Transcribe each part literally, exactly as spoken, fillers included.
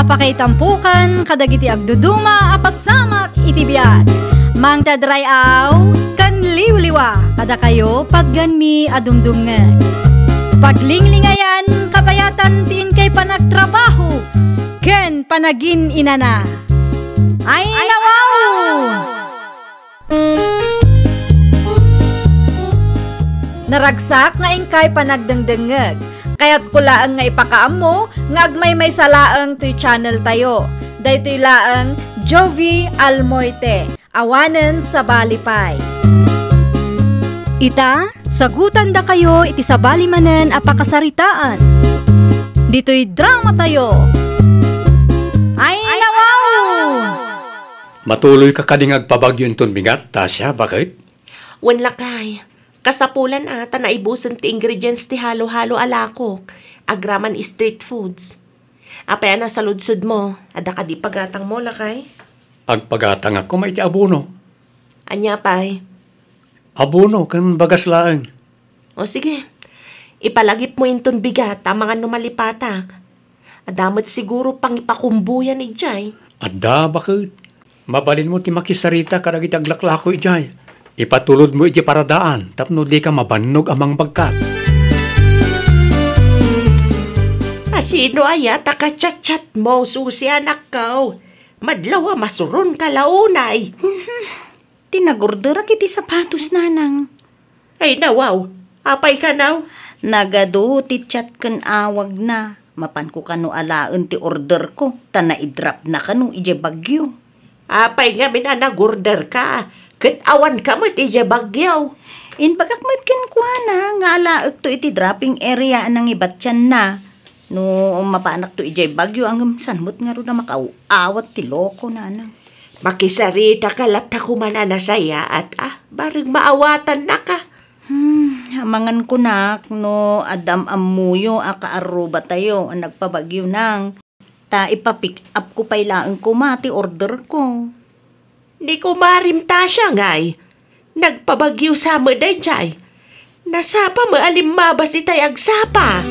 Pakaitampokan kadagiti agduduma a pasamak iti biag. Mangted ray-aw ken liwliwa kadakayo patganmi a dumdumngeg. Paglinglingayan kabayatan ti inkay panagtrabaho ken panagin-inana. Ay, nawaw! Naragsak nga inkay panagdengdengngeg. Kayatko laeng nga ipakaammo nga agmaymaysa laeng toy channel tayo. Daytoy laeng Jovie Almoite, awanen sabali pay. Ita, sagutandakayo iti sabali manen a pakasaritaan. Ditoy drama tayo. Ay, nawaw! Matuloyka kadi nga agpabagyo inton bigat, Tasha, baket? Wen, lakay. Kasapulan a ta naibusen ti ingredients ti halo-halo a lakok, agraman street foods. Apay a nasaludsodmo, adda kadi pagatangmo, lakay? Agpagatangakon iti abono. Ania pay? Abono ken bagas laeng. O sige, ipalagipmo inton bigat amangan no malipatak. Adda met siguro pangipakumboyan idiay. Adda, baket. Mabalinmo ti makisarita kadagiti aglaklako idiay. Ipatulodmo idiay paradaan tapno dika mabannog a mangbagkat. A sino aya ta ka-chat-chatmo, Susi, anakko? Madlaw a masuronka la unay. Ti nagorderak iti sapatos, nanang. Ay, nawaw. Apay kano? Nagadu ti chat ken awagna. Mapanko kano alaen ti orderko, ta naidrapna kano idiay Baguio. Apay ngamin a nagorderka, ket awanka met idiay Baguio? Imbagak met kenkuana nga alaekto iti dropping area a nangibatianna. No mapanakto idiay Baguio, ngem saan met ngarud a makaaw-awat ti lokona, nanang. Makisarita ka latta koma a nasayaat, a, bareng maawatannaka. Hmm, amangan kunak no adda am-ammoyo a kaarrubatayo a nagpa-Baguio, nang. Ta ipa-pick up ko pay laeng koma ti order ko. Ni kumarim Tasha ngay, nagpa-Baguio sa met daydiay. Nasapa met a limmabas itay agsapa.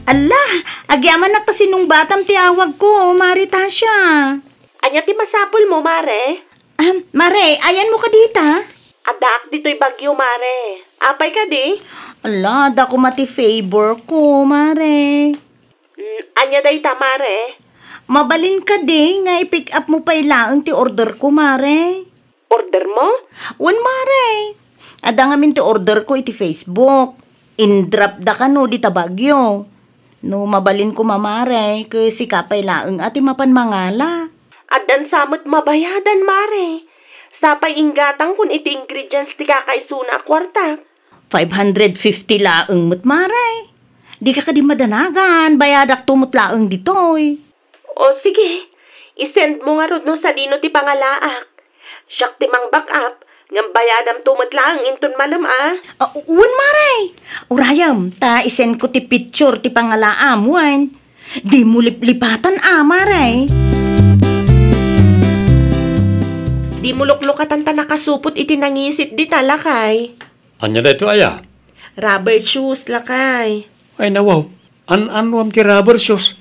Alla, agyamanak ta sinungbatam ti awagko, Mare Tasha. Ania ti masapulmo, Mare? Ahem, Mare, ayanmo kadita? Addaak ditoy Baguio, Mare. Apay kadi? Ala, adda koma ti favor ko, Mare. Mm, ania dayta, Mare? Mabalin kadi nga i-pick up mo pay laeng ti order ko, Mare? Order mo? Wen, Mare. Adda ngamin ti order ko iti Facebook. Indrop da kano dita Baguio. No mabalin koma, Mare, ket sika pay laeng a ti mapan mangala. Addan sa met mabayadan, Mare. Sapay inggatangkon iti ingredients ti kakaisuna a kuartak. Five hundred fifty laeng met, Mare. Dika kadi madanagan, bayadakto met laeng ditoy. O sige, i-send mo ngarud no sadino ti pangalaak. Siak ti mang-back up, ngem bayadamto met laeng inton malem a. Ah, u-, wen, Mare. Urayem, ta i-send ko ti picture ti pangalaam, wen. Dimo liplipatan a, Mare. Dimo luklukatan ta nakasupot iti nangisit dita, lakay. Ania daytoy aya? Rubber shoes, lakay. Ay, nawaw. An-anuam ti rubber shoes?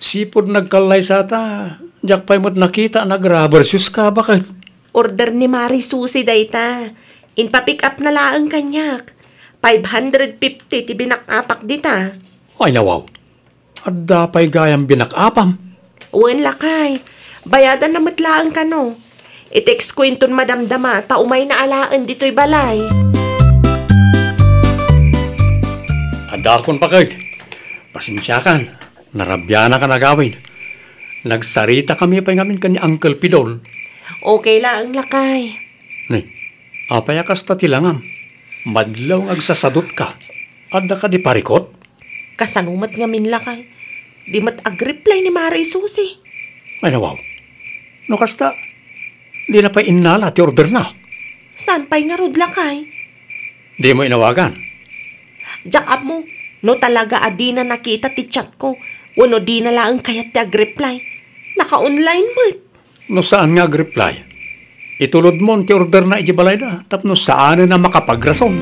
Sipud nagkallaysata, diak pay met nakita a nag-rubber shoes ka, baket? Order ni Mare Susi dayta. Inpa-pick up na laeng kaniak. Five hundred fifty ti binak-apak dita. Ay, nawaw. Adda pay gayam binak-apam? Wen, lakay. Bayadanna met laeng kano. I-text ko inton madamdama ta umayna alaen ditoy balay. Addaakon, baket. Pasensiakan. Narabianak a nagawid. Nagsaritakami pay ngamin ken ni Uncle Pidol. Okay laeng, lakay. Ni, apay a kasta ti langam? Madlaw nga agsasadutka. Adda kadi parikut? Kasano met ngamin, lakay? Di met agreply ni Mare Susi. Ay, nawaw. No kasta, dina pay innala ti orderna. Saan pay ngarud, lakay? Dimo inawagan? Diak ammo, no talaga a dina nakita ti chat ko, wenno dina laeng kayat ti agreply. Naka-online met. No saan nga agreply, itulodmon ti orderna idiay balayda tapno saanen a makapagrason.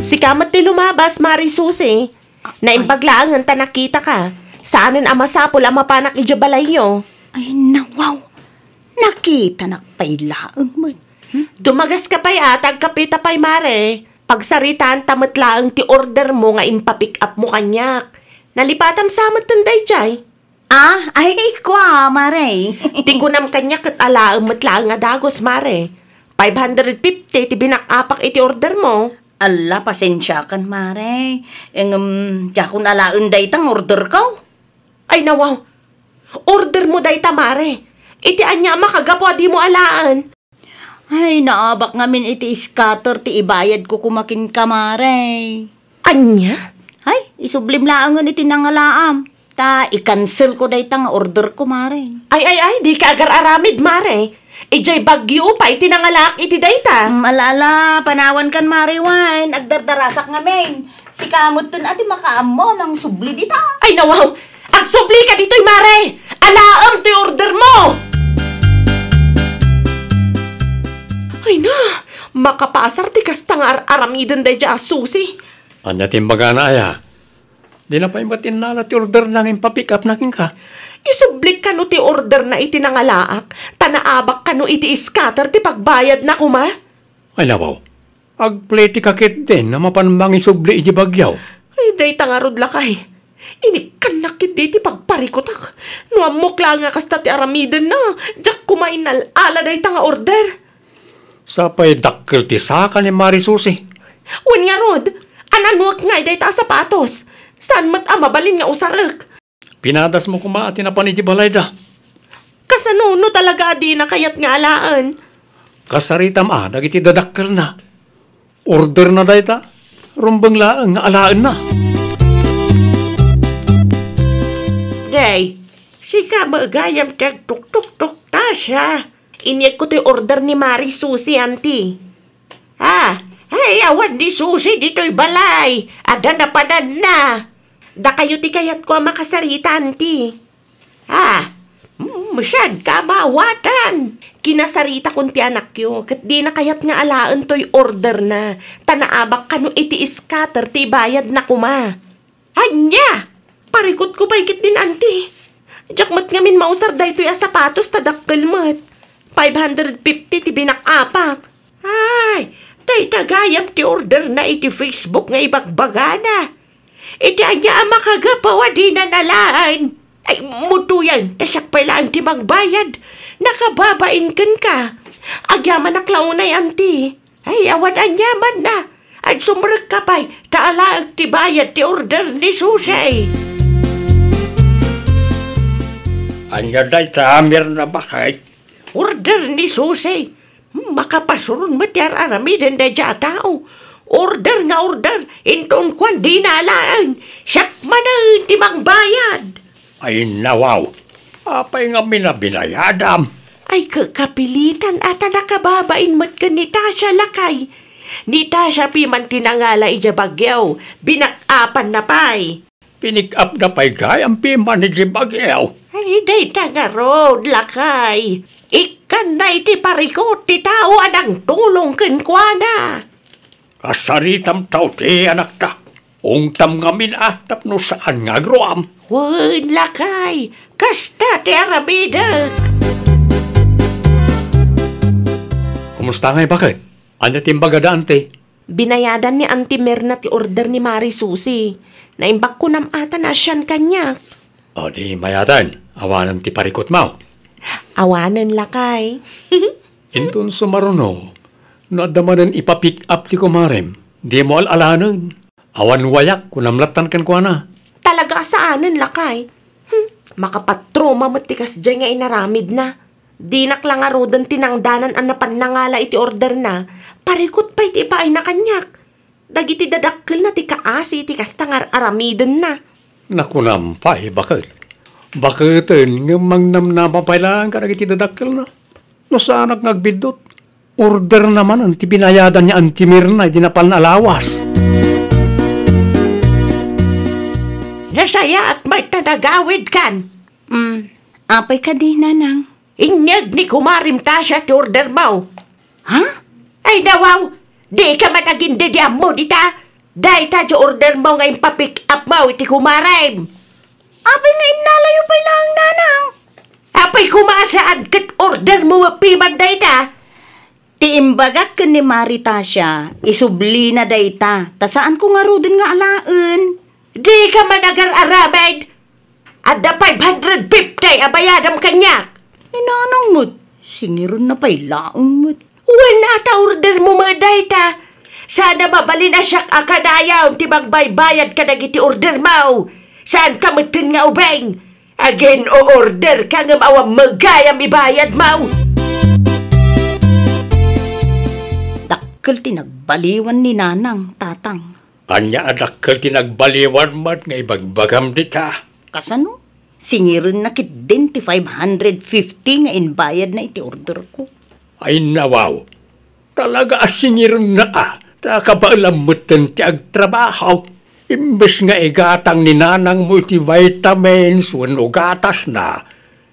Sika met ti lumabas, Mari Susi. Ay. Naimbag laengen ta nakitaka. Saanen a masapul a mapanak idiay balayyo. Ay, nawaw. Nakitanak pay laeng met. Hmm? Dumagas ka pay a, ta agkapeta pay, Mare. Pagsaritaanta met laeng ti order mo nga impapick up mo kaniak. Nalipatam sa met daydiay. Ah, ay, kua, Mare. Ti kunam kaniak ket alaem met laeng a dagus, Mare. Five hundred fifty ti binak-apak iti order mo. Alla, pasensiakan, Mare. Ngem, diakon alaen dayta nga orderko. Ay, nawaw. Order mo dayta, Mare. Iti ania a makagapu a dimo alaen? Ay, naabak ngamin iti scatter ti ibayadko koma kenka, Mare. Ania? Ay, isublim laengen iti nangalaam. Ta i-cancelko dayta nga orderko, Mare. Ay, ay, ay, dika agar-aramid, Mare. Idiay Baguio pay ti nangalaak iti dayta. Mm, ala, ala, panawankan, Mare Wine. Agdardarasak ngamin. Sika metten a ti makaammo a mangsubli dita. Ay, nawaw! Agsublika ditoy, Mare! Alaem toy order mo! Ay na, makapasar ti kasta nga ar-aramiden daydiay a Susi. Ania ti imbagana, aya? Dina pay met innala ti orderna nga impapick up na kenka. Isublik kano ti orderna iti nangalaak, ta naabak kano iti scatter ti pagbayadna koma? Ay, nawaw. Agplay ti ka ketdin a mapan mangisubli iti bagyaw. Ay, dayta ngarud, lakay. Inikkannak ketdi ti pagparikutak. No ammok laeng a kasta ti aramidenna, diak koma innal-ala dayta nga order. Sapay dakkel ti saka ni Mari Susi. Wen ngarud, ananuek ngay dayta a sapatos. Saan met a mabalin nga usarek? Pinadasmo koma a ti napan iti balayda. Kasano no talaga a dina kayat nga alaen? Kasaritam a dagiti dadakkelna. Orderna dayta. Rumbeng laeng nga alaenna. Day, sika met gayam ti agtuktuktok, Tasha. Inyegko toy order ni Mari Susi, anti. Ah, ay, awan ni Susi ditoy balay. Adda napananna. Dakayo ti kayatko a makasarita, anti. Ah, mm, saan ka maawatan? Kinasaritakon ti anakyo, ket dina kayat nga alaen toy orderna, ta naabak kano iti scatter ti ibayadna koma. Ania? Parikutko pay ketdin, anti. Diak met ngamin mausar daytoy a sapatos ta dakkel met. Five hundred fifty ti binak-apak. Ay, dayta gayam ti orderna iti Facebook nga ibagbagana. Iti ania a makagapu a dina alaen? Ay, mutuyan, ta siak pay laeng ti mangbayad. Nakababain kenka. Agyamanak la unay, anti. Ay, awan aniamanna. Agsumrekka pay, ta alaek ti bayad ti order ni Susi. Ania dayta, Mirna, baket? Order ni Susi. Makapasuron met ti ar-aramiden daydiay a tao. Order nga order, inton kuan dina alaen. Siak manen ti mangbayad. Ay, nawaw. Apay ngamin a binayadam? Ay, ka-, kapilitan a ta nakababain met ken ni Tasha, lakay. Ni Tasha piman ti nangala idiay Baguio. Binak-apanna pay. Pinik-apna pay gayam piman idiay Baguio. Ay, dayta ngarud, lakay. Ikkanna iti parikut ti tao a nangtulong kenkuana. Kasaritam ta uti, anakta. Ungtam ngamin a tapno saan nga agruam. Wen, lakay, kasta ti aramidek. Kumusta ngay, baket? Ania ti imbagada, anti? Binayadan ni Anti Mirna ti order ni Mari Susi. Naimbag kunam ata a sian kaniak. O di mayaten, awanen ti parikutmo. Awanen, lakay. Inton sumaruno, no adda manen ipa-pick up ti kumarem, dimo al-alanen. Awan wayak, kunam lattan kenkuana. Talaga a saanen, lakay. Hmm, makapatroma met ti kasdiay nga inaramidna. Dinak la ngaruden tinangdanan a napan nangala iti orderna, parikut pay ti ipaayna kaniak. Dagiti dadakkelna ti kaasi iti kasta nga ar-aramidenna. Nakunam pay, baket. Baketen, ngem mangnamnama pay laeng kadagiti dadakkelna. No saanak nga agbiddut, orderna manen ti binayadan ni Anti Mirna idi napan a lawas. Nasayaat met ta nagawidkan. Mm, apay kadi, Nanang? Inyeg ni Kumarem Tasha ti ordermo. Ha? Ay, nawaw! Dika man agindediammo dita! Dayta ti ordermo nga impapick up mo iti kumarem. Apay nga innalayo pay laeng, nanang? Apay koma a saan ket ordermo met piman dayta? Ti imbagak ken ni Mari Tasia, isublina dayta, ta saanko ngaruden nga alaen. Dika man agar-aramid. Adda five hundred fifty a bayadam kaniak. Ni nanang met, singirenna pay laeng met. Wen a ta ordermo met dayta. Saan a mabalin a siak a kanayon ti mangbaybayad kadagiti ordermo. Saanka metten nga ubing. Agin-o-orderka ngem awan met gayam ibayadmo. Dakkel ti nagbaliwan ni nanang, tatang. Ania a dakkel ti nagbaliwan met nga ibagbagam dita? Kasano? Singirenna ketdin ti five hundred fifty nga imbayadna iti orderko. Ay, nawaw. Talaga a singirenna a, ta kabaelam metten ti agtrabaho. Imbes nga igatang ni nanangmo iti vitamins wenno gatasna,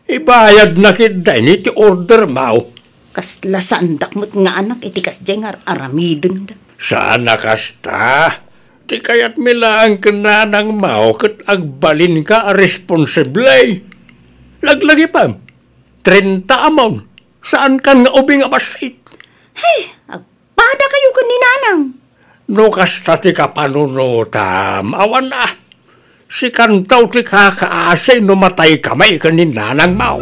ibayadna ketdi iti ordermo. Kasla saandak met nga anak iti kasdiay nga ar-aramidenda. Saan a kasta. Ti kayatmi laeng ken nanangmo ket agbalinka a responsable. Laglagipem, trenta amon, saankan nga ubing a bassit. Hey, agpadakayo ken ni nanang. No kasta ti kapanunotam, awan a. Sikanto ti kakaasi no matay kami ken ni nanangmo.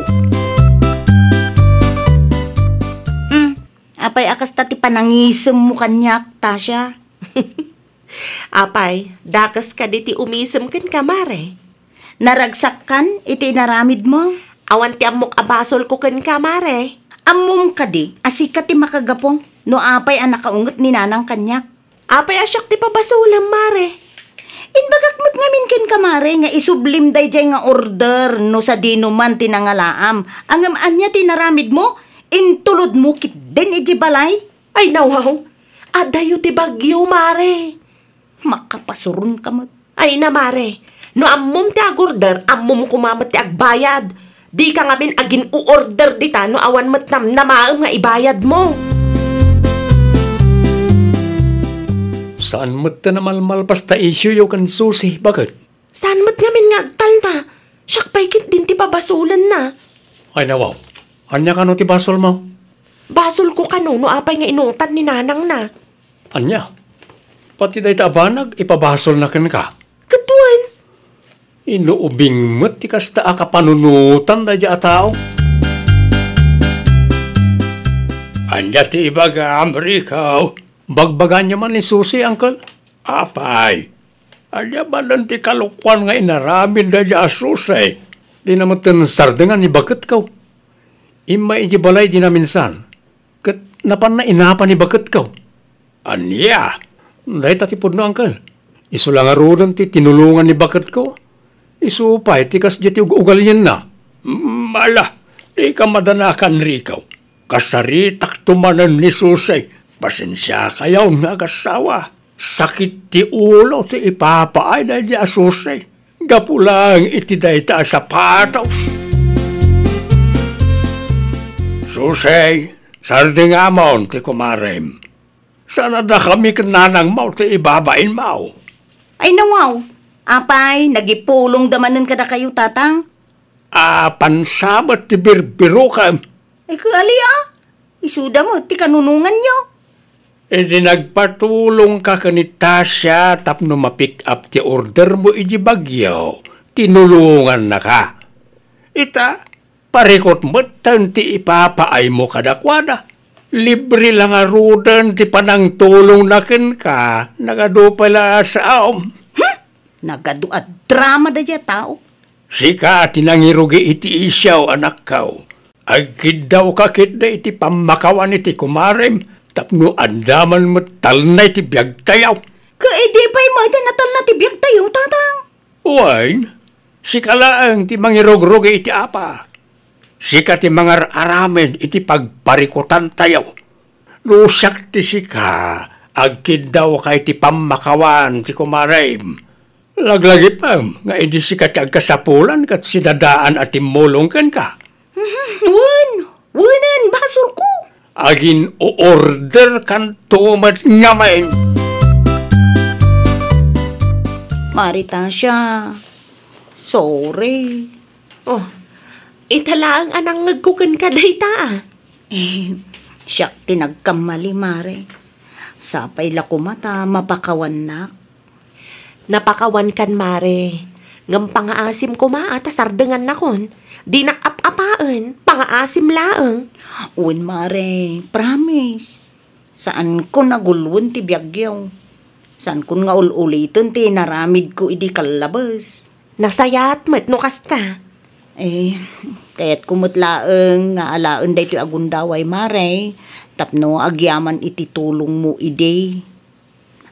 Hmm, apay a kasta ti panangisemmo kaniak, Tasia? Apay, dakes kadi ti umisem kenka, Mare? Naragsakkan iti inaramidmo? Awan ti ammok a basolko kenka, Mare. Ammom kadi a sika ti makagapu no apay a nakaunget ni nanang kaniak? Apay a siak ti pabasolem, Mare? Imbagak met ngamin kenka, Mare, nga isublim daydiay nga order no sadino man ti nangalaam. Ngem ania ti inaramidmo? Intulodmo ketdin idiay balay? Ay, nawaw. Adayo ti bagyo, Mare. Makapasuronka met. Ay na, Mare. No ammom ti agorder, ammom koma met ti agbayad. Dika ngamin agin-o-order dita no awan met namnamaem nga ibayadmo. Saan met ti namalmalpas ta isioyo ken Susi, baket? Saan met ngamin nga agtalna? Siak pay ketdin ti pabasolenna. Ay, nawaw. Ania kano ti basolmo? Basolko kano no apay nga inutan ni nanangna. Ania? Pati dayta a banag, ipabasolna kenka? Ket wen. Inuubing met ti kasta a kapanunotan daydiay a tao. Ania ti ibagam, Rico? Bagbaganyo man ni Susi, Uncle? Apay, ania manen ti kalokuan nga inaramid daydiay a Susi? Dina metten sardengan ni baketko. Immay idiay balay dina minsan, ket napanna inapa ni baketko. Ania? Dayta ti pudno, Uncle. Isu la ngaruden ti tinulongan ni baketko. Isu pay ti kasdiay ti ug-ugalienna. Mm, ala, dika madanakan, Rico. Kasaritakto manen ni Susi. Pasensiakayon nga agassawa. Sakit ti ulo ti ipapaay daydiay a Susi. Gapu laeng iti dayta a sapatos. Susi, sardengamon ti kumarem. Saan a dakami ken nanangmo ti ibabainmo. Ay, nawaw. Apay, nagipulongda manen kadakayo, Tatang? Apan sa met ti birbirokem? Ay, kaali a. Isuda met ti kanunonganyo. Idi nagpatulongka ken ni Tasia tapno ma-pick up ti ordermo idiay Baguio, tinulongannaka. Ita, parikut metten ti ipapaaymo kadakuada. Libre la ngaruden ti panangtulongna kenka, nagadu pay la a saom. Hmm? Nagadu a drama daydiay a tao. Sika ti nangirugi iti isyo, anakko. Agkiddawka ketdi iti pammakawan iti kumarem tapno adda man met talna iti biagtayo. Ket idi pay met a natalna ti biagtayo, Tatang? Wen, sika laeng ti mangirugrugi iti apa. Sika ti mangar-aramid iti pagparikutantayo. No siak ti sika, agkiddawka iti pammakawan ti kumarem. Laglagipem nga idi sika ti agkasapulan ket sidadaan a timmulong kenka. Mhm, wen, wenen, basolko. Agin-o-orderkanto met ngamin. Mare Tasha, sorry. Oh, ita laeng a nangngegko kenka dayta, a. Eh, siak ti nagkammali, Mare. Sapay la koma ta mapakawannak. Napakawankan, Mare. Ngem pangaasim koma a ta sardengannakon. Dinak ap-apaen, pangaasim laeng. Wen, Mare, promise. Saankon a guluen ti biagyo. Saankon nga ul-uliten ti inaramidko idi kallabes. Nasayaat met no kasta. Eh, kayatko met laeng nga alaen daytoy a gundaway, Mare, tapno agyaman iti tulongmo idi.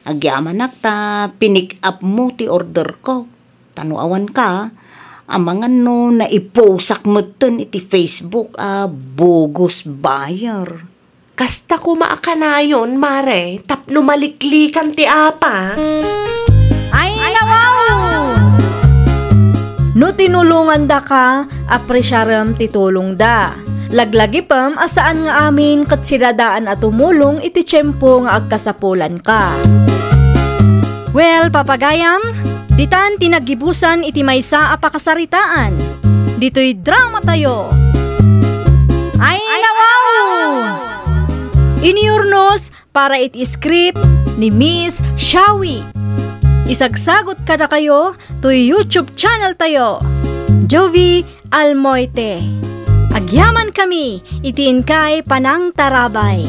Agyamanak ta pinik-upmo ti orderko. Ta no awanka, amangan no naiposak metten iti Facebook a bogus buyer. Kasta koma a kanayon, Mare, tapno maliklikan ti apa. Ay, nawaw! No tinulongandaka, apresiarem ti tulongda. Laglagipem a saan nga amin ket sidadaan a tumulong iti tiempo nga agkasapulanka. Well, papagayam, ditan ti naggibusan iti maysa a pakasaritaan. Ditoy dramatayo. Ay, nawaw! Inurnos para iti script ni Miss Shawi. Isagsagut kadakayo toy YouTube channel tayo, Jovie Almoite. Agyamankami iti inkay panangtarabay.